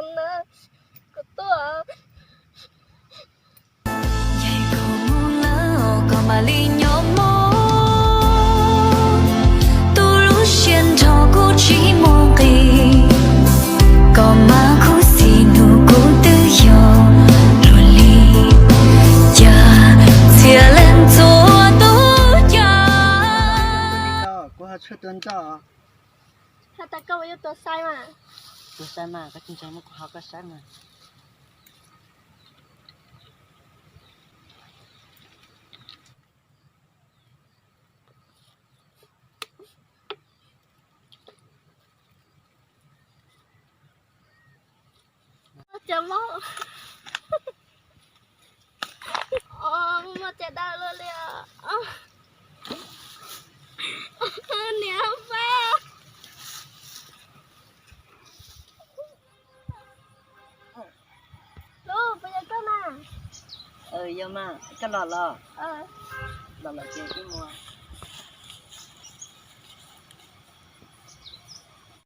Kuv tuaj. Yog koj mus lawm koj mam li nyob mog, tus lub siab nrho kuj tsis muaj nqis, koj mas khuv xim hnub kuv twb yog luag li, cas txhia leej txhua tus cas. Kuv ho tshuaj tua ntoj. Has tas koj yuav tua saib mas. Tua saib mas, koj tsis ntseeg muab kuv ho koj saib mas. Cov mob. Os, muaj cai dawb luaj li os. Niam Fab. Lub, puas yog koj na? Yog mas, koj los los? Los los ces wb mus.